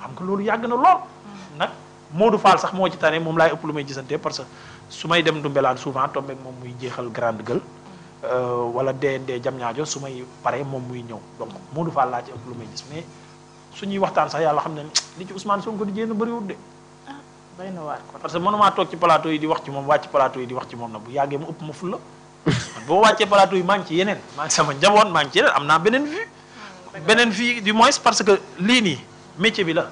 xam nga loolu yàgg na lool. nag Modou Fall sax moo ci tane moom laay ëpp lu may gisante parce que su may dem Ndoumbelane souvent tombé moom muy jeexal grande gueule. wala DND Diamniadio su may paree moom muy ñëw donc Modou Fall laa ci ëpp lu may gis mais suñuy waxtaan sax yàlla xam ne li ci Ousmane Sonko di jéem a bëriwul de. bëri na waar parce que mënumaa toog ci plateau yi di wax ci moom wàcc plateau yi di wax ci moom nag bu yàggee mu ëpp ma ful la man boo wàccee plateau yi maa ngi ci yeneen maa ngi sama njaboot maa ngi ci yeneen am naa beneen vue du moins parce que lii nii métier bi la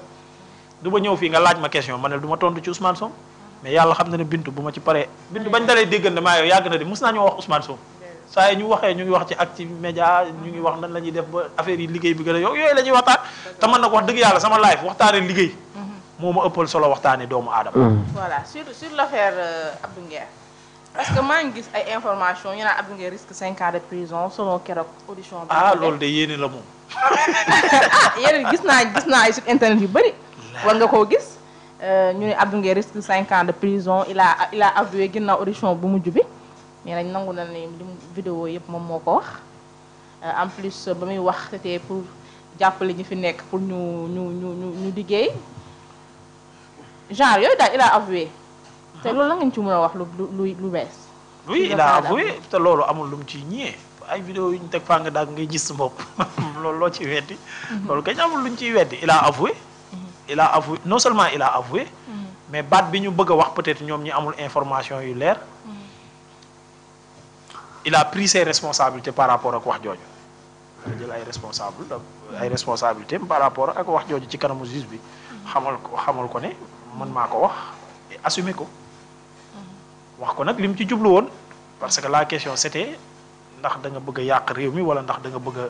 du ma ñëw fii nga laaj ma question ma ne du ma tontu ci Ousmane Sonko mais yàlla xam na ne Bintu bu ma ci paree Bintu bañ dalee déggal ne maa yow yàgg na de mos naa ñoo wax Ousmane Sonko saa yi ñu waxee ñu ngi wax ci Actu Média ñu ngi wax nan la ñuy def ba affaire yi liggéey bi gën a yooyu la ñuy waxtaan te man nag wax dëgg yàlla sama live waxtaanee liggéey moo ma ëppal solo waxtaanee doomu aadama. voilà sur l'affaire Abdou Nguer parce que maa ngi gis ay information ñu naan Abdou Nguer risque 5 ans de prison selon keroog audition bi. loolu de yéene la moom. yéen gis naa ay site internet yu bëri. war nga koo gis ñu ne Abdou Nguer risque 5 ans de prison il a avoué ginnaaw audition bu mujj bi nee nañ nangu na ne li vidéo yëpp moom moo ko wax en plus ba muy wax c'était pour jàppale ñi fi nekk pour ñu liggéey. genre yooyu daal il a avoué te loolu la nga ci mën a wax lu bees. oui il a avoué te loolu amul lu mu ciy ñëwee ay vidéo yu ñu teg faa nga daal ngay gis sa bopp loolu loo ciy weddi. loolu kañ amul lu ñu ciy weddi il a avoué. il a avoué non seulement il a avoué. mais baat bi ñu bëgg a wax peut-être ñoom ñi amul information yu leer. il a pris ses responsabilités par rapport ak wax jooju. jël ay responsabilités par rapport ak wax jooju ci kanamu juge bi. xamal ko ne. man maa ko wax et assumer ko wax ko nag li mu ci jublu woon parce que la question c'était ndax da nga bëgg a yàq réew mi wala ndax da nga bëgg a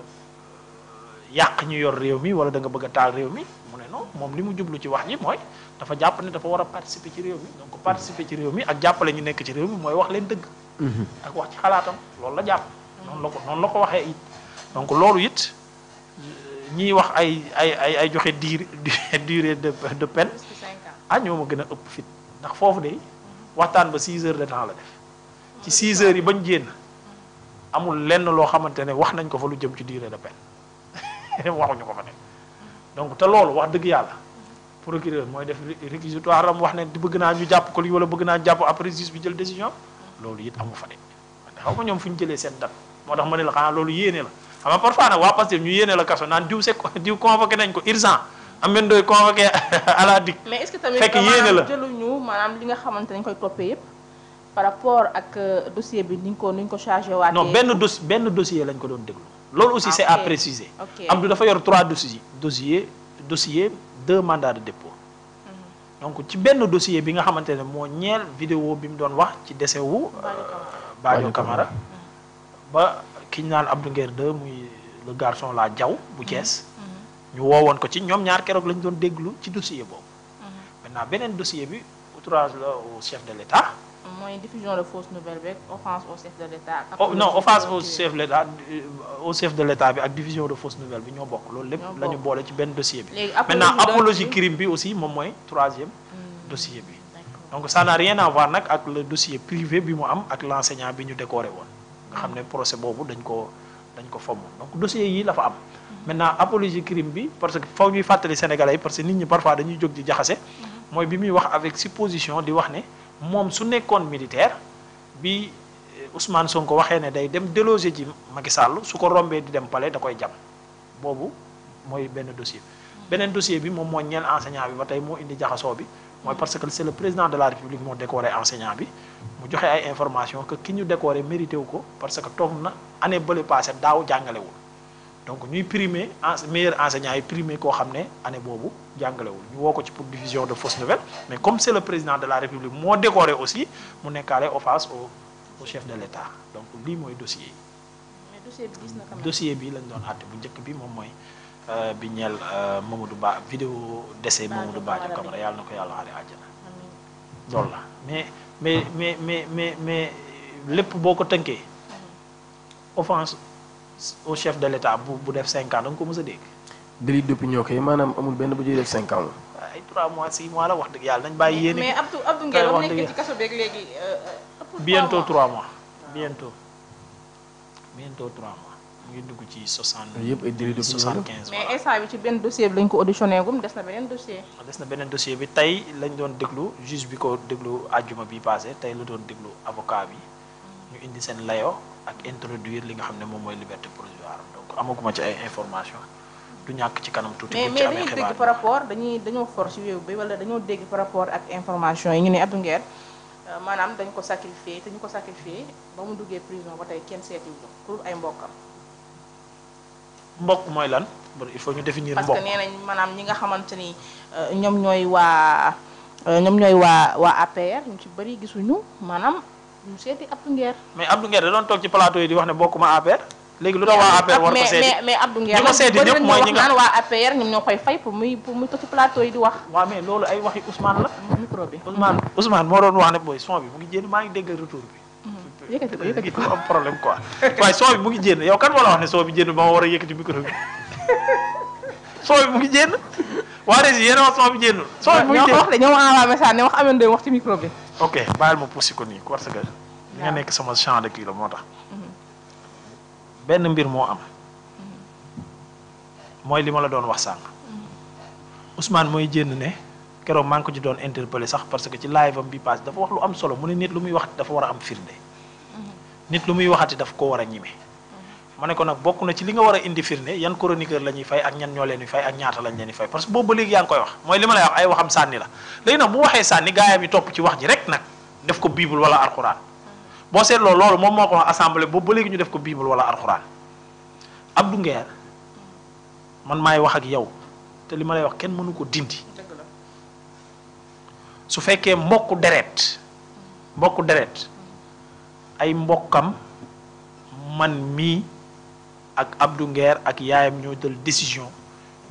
yàq ñu yor réew mi wala da nga bëgg a taal réew mi mu ne non moom li mu jublu ci wax ji mooy dafa jàpp ne dafa war a participer ci réew mi donc participer ci réew mi ak jàppale ñu nekk ci réew mi mooy wax leen dëgg. ak wax ci xalaatam loolu la jàpp. noonu la ko waxee it donc loolu it ñiy wax ay joxe durée de peine. ñoo ma gën a ëpp fit ndax foofu de waxtaan ba 6 heures de temps la def ci 6 heures yi bañ génn amul lenn loo xamante ne wax nañ ko fa lu jëm ci durée de peine waxuñu ko fa ne donc te loolu wax dëgg yàlla procureur mooy def réquisitoire am wax ne bëgg naa ñu jàpp ko lii wala bëgg naa jàpp après justice bi jël décision loolu it amu fa de xaw ma ñoom fu ñu jëlee seen date moo tax ma ne la xanaa loolu yéene la xam nga parfois nag waa Pastef ñu yéene la kaso naan diw convoqué nañ ko urgent Ameth Ndoye convoqué à la DIC. mais est-ce que tamit fekk yéene la jëluñu maanaam li nga xamante nañ koy toppee yëpp par rapport ak dossier bi ni ñu ko chargé waatee. non benn dossier lañ ko doon déglu. loolu aussi c'est à préciser. Abdou dafa yor 3 dossiers 2 mandats de dépôt. donc ci benn dossier bi nga xamante ne moo ñeel vidéo bi mu doon wax ci décès wu. Badio Camara ba ki ñu naan Abdou Nguer 2 muy le garçon la Diaw bu Thiès. ñu woowoon ko ci ñoom ñaar keroog lañ doon déglu ci dossier boobu. maintenant beneen dossier bi outrage la au chef de l'État. mooy diffusion de fausses nouvelles beeg offense au chef de l'État. non offense au chef de l'État au chef de l'État bi ak diffusion de fausses nouvelles bi ñoo bokk loolu lépp la ñu boole ci benn dossier bi. maintenant apologie crime bi aussi moom mooy 3e dossier bi. donc ça n'a rien à voir nag ak le dossier privé bi mu am ak l'enseignant bi ñu décoré woon nga xam ne procès boobu dañ ko fomm donc dossier yi la fa am. maintenant apologie crime bi parce que foog ñuy fàttali Sénégalais yi parce que nit ñi parfois dañuy jóg di jaxase mooy bi muy wax avec supposition di wax ne moom su nekkoon militaire bi Ousmane Sonko waxee ne day dem déloger ci Macky Sall su ko rombee di dem palais da koy jam boobu mooy benn dossier beneen dossier bi moom moo ñeel enseignant bi ba tey moo indi jaxasoo bi mooy parce que c'est le président de la République moo décoré enseignant bi mu joxe ay information que ki ñu décoré mérité wu ko parce que toog na année bële passé daaw jàngalewul donc ñuy primer meilleur enseignant yi primer koo xam ne année boobu jàngalewul ñu woo ko ci pour diffusion de fausses nouvelles mais comme c'est le président de la République moo décoré aussi mu nekkaale offense au chef de l'État donc lii mooy dossier yi. mais dossier bi gis na quand même. dossier bi lañ doon àtte bu njëkk bi moom mooy bi ñeel Mamadou Ba vidéo décès Mamadou Badio Camara yàlla na ko yàlla xaare àjjana. loolu la mais lépp boo ko tënkee offense au chef de l'État bu def 5 ans da nga ko mës a dégg. délit d'opinion kay maanaam amul benn bu ñuy def 5 ans. ay 3 mois 6 mois la wax dëgg yàlla nañ bàyyi yéen. mais Abdou Nguer ba nekk ci kaso beeg léegi. bientôt 3 mois bientôt 3 mois. mu ngi dugg ci 60 yëpp ay délit d'opinion la. 75 mais voilà. instant bi ci benn dossier bi lañ ko auditionné gum des na beneen dossier. des na beneen dossier bi tey lañ doon déglu juge bi ko déglu àjjuma bi passé tey la doon déglu avocat bi ñu indi seen layo ak introduire li nga xam ne moom mooy liberté provisoire donc amaguma ci ay information du ñàkk ci kanam tuuti. mais bu ci amee dañuy xibaar dégg par rapport dañoo for ci wéew bi wala dañoo dégg par rapport ak information yi ñu ne Abdou Nguer maanaam dañ ko sacrifié te ñu ko sacrifié ba mu duggee prison ba tey kenn seetiwu ko pour ay mbokkam. mbokk mooy lan il faut ñu définir mbokk. parce que nee nañ maanaam ñi nga xamante ni ñoom ñooy waa APR ñu ci bëri gisuñu maanaam ñu seeti Abdou Nguer. mais Abdou Nguer da doon toog ci plateau yi di wax ne bokkuma APR. léegi lu tax waa APR war ko seeti mais Abdou Nguer ñi ko seeti ñëpp mooy ñi nga naan waa APR ñoom ñoo koy fay pour muy toog ci plateau yi di wax. waaw mais loolu ay waxi Ousmane la. micro bi Ousmane moo doon wax ne booy son bi mu ngi jéem maa ngi dégg retour bi. yëkkati ko am problème quoi waaye soo bi mu ngi jénn yow kan moo la wax ne soo bi jénn ba ma war a yëkkati micro bi soo bi mu ngi jénn waa Rési yéen a wax soo bi jénn soo bi mu ngi jénn ñoo ko wax de ñoo ma envoyé message ne wax ameen doy wax ci micro bi ok bàyyil ma poussi ko nii parce que li nga nekk sama champ de kii la moo tax benn mbir moo am mooy li ma la doon wax sànq Ousmane mooy jénn ne keroog maa ngi ko ci doon interpellé sax parce que ci live am bi passe dafa wax lu am solo mu ne nit lu muy wax dafa war a am firnde nit lu muy waxati daf ko war a ñime ma ne ko nag bokk na ci li nga war a indi firnde yan chroniqueur la ñuy fay ak ñan ñoo leen di fay ak ñaata lañ leen di fay parce que boobu ba léegi yaa ngi koy wax mooy li ma lay wax ay waxam sànni la léegi nag bu waxee sànni gaayam yi topp ci wax ji rek nag def ko bible wala alxuraan boo seetloo loolu moom moo ko wax assemblée boobu ba léegi ñu def ko bible wala alxuraan Abdou Nguer man maay wax ak yow te li ma lay wax kenn mënu ko dindi su fekkee mbokku deret ay mbokkam man mii ak Abdou Nguer ak yaayam ñoo jël décision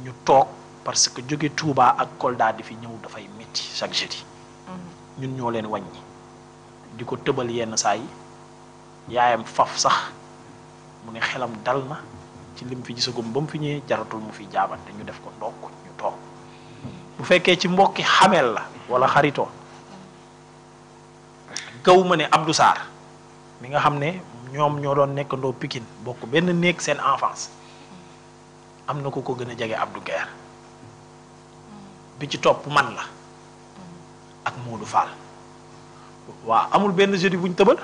ñu toog parce que jóge Touba ak Kolda di fi ñëw dafay métti chaque jeudi ñun ñoo leen wàññi di ko tëbal yenn saa yi yaayam faf sax mu ne xelam dal na ci lim fi gisagum ba mu fi ñëwee jaratul mu fi jaabante ñu def ko ndokk ñu toog bu fekkee ci mbokki xameel la wala xaritoo gaw ma ne Abdou Sarr mi nga xam ne ñoom ñoo doon nekkandoo Pikine bokk benn néeg seen enfance am na ku ko gën a jege Abdou Nguer bi ci topp man la ak Modou Fall waaw amul benn jeudi buñ tëbal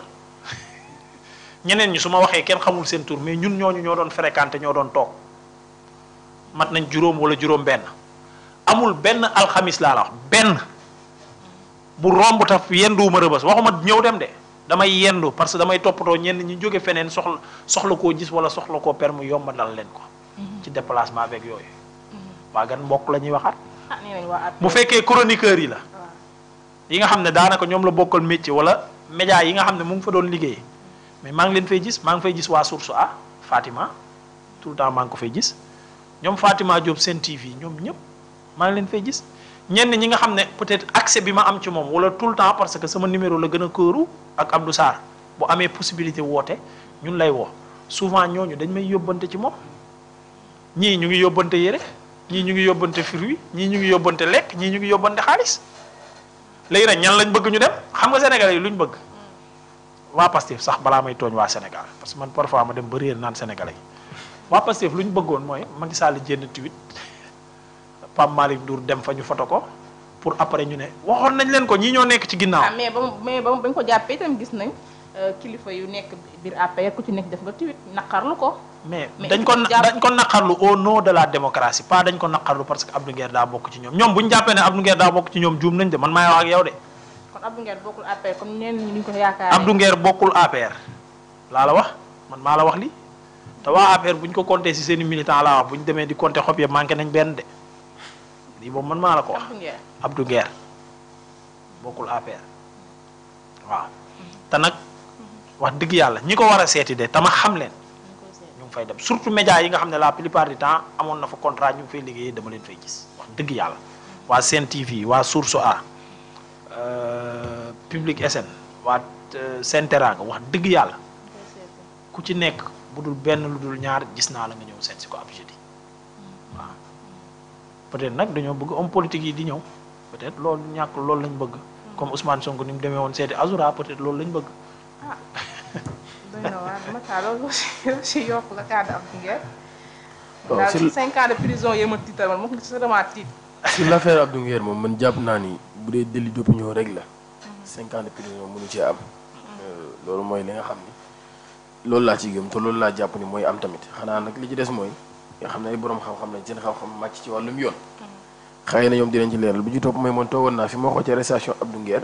ñeneen ñi su ma waxee kenn xamul seen tur mais ñun ñooñu ñoo doon fréquenté ñoo doon toog mat nañ juróom wala juróom benn amul benn alxamis laa la wax benn bu romb taf yenduwuma Rëbës waxuma ñëw dem de damay yendu parce que damay toppatoo ñenn ñi jóge feneen soxla koo gis wala soxla koo permis yomba dal leen ko ci déplacement avec yooyu waa gan mbokk la ñuy waxaat bu fekkee chroniqueur yi la yi nga xam ne daanaka ñoom la bokkal métier wala média yi nga xam ne mu ngi fa doon liggéey mais maa ngi leen fay gis maa ngi fay gis waa Source A Fatima tout le temps maa ngi ko fay gis ñoom Fatima Diop Sen TV ñoom ñëpp maa ngi leen fay gis ñenn ñi nga xam ne peut-être accès bi ma am ci moom wala tout le temps parce que sama numéro la gën a këru ak Abdou Sarr bu amee possibilité woote ñun lay woo souvent ñooñu dañ may yóbbante ci moom ñii ñu ngi yóbbante yére ñii ñu ngi yóbbante fruit ñii ñu ngi yóbbante lekk ñii ñu ngi yóbbante xaalis léegi nag ñan lañ bëgg ñu dem xam nga Sénégalais yi luñ bëgg waa Pastef sax balaa may tooñ waa Sénégal parce que man parfois ma dem ba réer naan Sénégalais yi waa Pastef lu ñu bëggoon mooy Macky Sall jénn tweet Pape Malick Ndour dem fa ñu foto ko pour après ñu ne waxoon nañ leen ko ñii ñoo nekk ci ginnaaw. mais ba bañ ko jàppee itam gis nañ kilifa yu nekk biir APR ku ci nekk def nga tweet naqarlu ko. mais dañ ko naqarlu au nom de la démocratie pas dañ ko naqarlu parce que Abdou Nguer daa bokk ci ñoom ñoom bu ñu jàppee ne Abdou Nguer daa bokk ci ñoom juum nañ de man maay wax ak yow de. kon Abdou Nguer bokkul APR kon ñenn ñi ñu ko yaakaaree. Abdou Nguer bokkul APR laa la wax man maa la wax li te waa APR bu ñu ko compté si seen i militant laa wax bu ñu demee di compté xob ya manqué nañ benn de lii boobu man maa la ko wax. Abdou Nguer bokkul APR waaw te nag wax dëgg yàlla ñi ko war a seeti de tama xam leen ñu ngi fay dem surtout média yi nga xam ne la plupart du temps amoon na fa contrat ñu ngi fay liggéeyee dama leen fay gis wax dëgg yàlla waa Sen TV waa Source A Public SN waa Sen Teranga wax dëgg yàlla ku ci nekk bu dul benn lu dul ñaar gis naa la nga ñëw seet si ko ab jeudi waaw peut-être nag dañoo bëgg homme politique yi di ñëw peut-être loolu ñàkk loolu lañ bëgg comme Ousmane Sonko ni mu demee woon seeti Azura peut-être loolu lañ bëgg. doy na waar Matar loolu si yokk la cadre Abdou Nguer. waaw daal ci 5 ans de prison yéen a tiital man moom ci vraiment tiit. sur l'affaire Abdou Nguer moom man jàpp naa ni bu dee délit d'opinion rek la 5 ans de prison mënu cee am loolu mooy li nga xam ni loolu laa ci gëm te loolu laa jàpp ni mooy am tamit xanaa nag li ci des mooy nga xam ne ay borom xam-xam lañ seen xam-xam màcc ci wàllum yoon xëy na ñoom dinañ ci leeral bu ci topp mooy man toogoon naa fi moo ko ci arrestation Abdou Nguer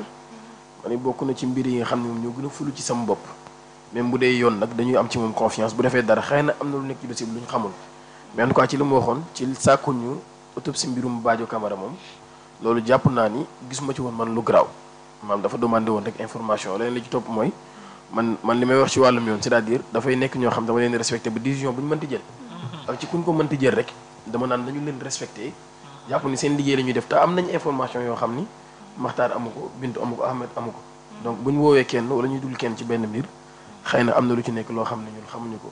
ma ne bokk na ci mbir yi nga xam ne moom ñoo gën a fulu ci sama bopp même bu dee yoon nag dañuy am ci moom confiance bu defee dara xëy na am na lu nekk ci dossier bi lu ñu xamul mais en tout cas ci li mu waxoon ci sàkkuñu autopsie mbirum Badio Camara moom loolu jàpp naa ni gisuma ci woon man lu garaaw maanaam dafa demandé woon rek information leneen li ci topp mooy man li may wax ci wàllum yoon c'est-à-dire dafay nekk ñoo xam dama leen respecté ba décision bu ñu mënti jël ak ci kuñ ko mënti jël rek dama naan nañu leen respecté jàpp ni seen liggéey la ñuy def te am nañ information yoo xam ni Maxtaar amu ko Bintu amu ko Ahmed amu ko donc bu ñu woowee kenn wala ñuy dul kenn ci benn mbir xëy na am na lu ci nekk loo xam ne ñun xamuñu ko